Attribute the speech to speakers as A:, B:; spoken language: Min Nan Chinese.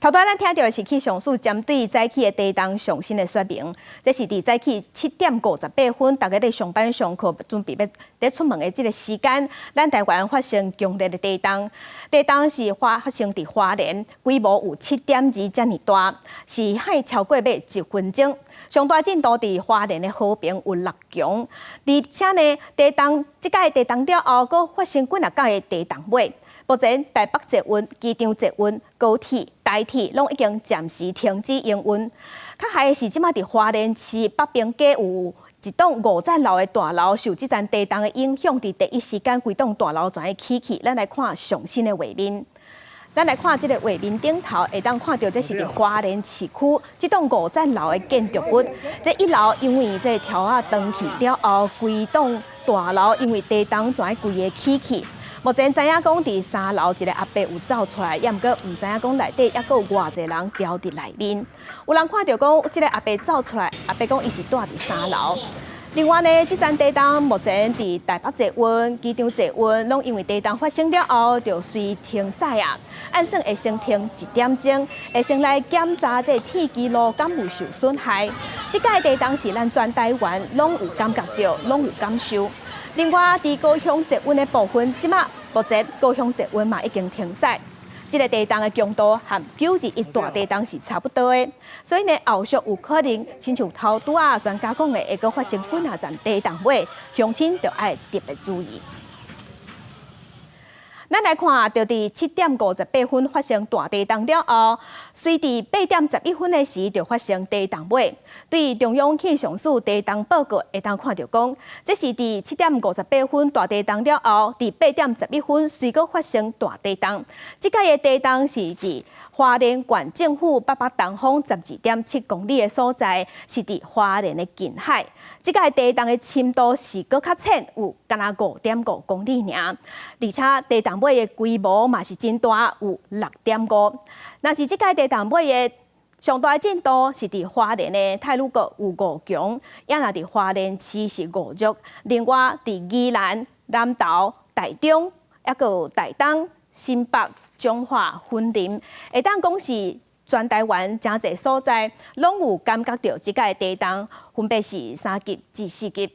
A: 頭拄咱聽著的是氣象署針對早起的地動上新的說明，這是佇早起7點58分，大家咧上班上課準備欲咧出門的這個時間，咱台灣發生強烈的地動。地動是發生佇花蓮，規模有7.2遮爾大，是響超過欲一分鐘。上大震度佇花蓮的和平有6強，而且呢，地動這擺地動了後，閣發生幾若擺的地動尾。目前台北捷運、機場捷運、高鐵、台鐵攏已經暫時停止營運。較害的是，這馬佇花蓮市北平街有一棟五層樓的大樓受這陣地動的影響，佇第一時間規棟大樓全起去。咱來看上新的畫面。咱來看這個畫面頂頭，會當看著這是佇花蓮市區這棟五層樓的建築物。這一樓因為這柱仔斷去了後，規棟大樓因為地動全規个起去。目前知影講，佇三樓一个阿伯有走出來，抑毋過毋知影講內底猶閣有偌濟人牢佇內面。有人看著講，這个阿伯走出來，阿伯講伊是蹛佇三樓。另外呢，這陣地動目前佇台北捷運、機場捷運，攏因為地動發生了後，就隨停駛啊。按算會先停一點鐘，會先來檢查這鐵支路敢有受損害。這擺地動是咱全台灣攏有感覺著，攏有感受。另外，佇高雄捷運的部分，這馬目前高雄捷運嘛已經停駛。這个地動的強度和9·21大地動是差不多的，所以呢，後續有可能親像頭拄仔專家講的，會閣發生幾若陣地動尾，鄉親就愛特別注意。咱來看，就佇7點58分發生大地動了後，隨佇8點11分的時就發生地動尾。對中央氣象署地動報告會當看著講，這是佇7點58分大地動了後，佇8點11分隨閣發生大地動。這擺的地動是佇花蓮縣政府北北東方12.7公里的所在，是佇花蓮的近海。這擺地動的深度是閣較淺，有敢若5.5公里爾，而且地動尾的規模嘛是真大，有6.5。若是這擺地動尾的上大震度是佇花蓮的太魯閣有5強，也若佇花蓮市是5弱。另外，佇宜蘭、南投、台中，抑閣有台東、新北、彰化、雲林，會當講是全台灣誠濟所在，攏有感覺著這擺地動，分別是3級至4級。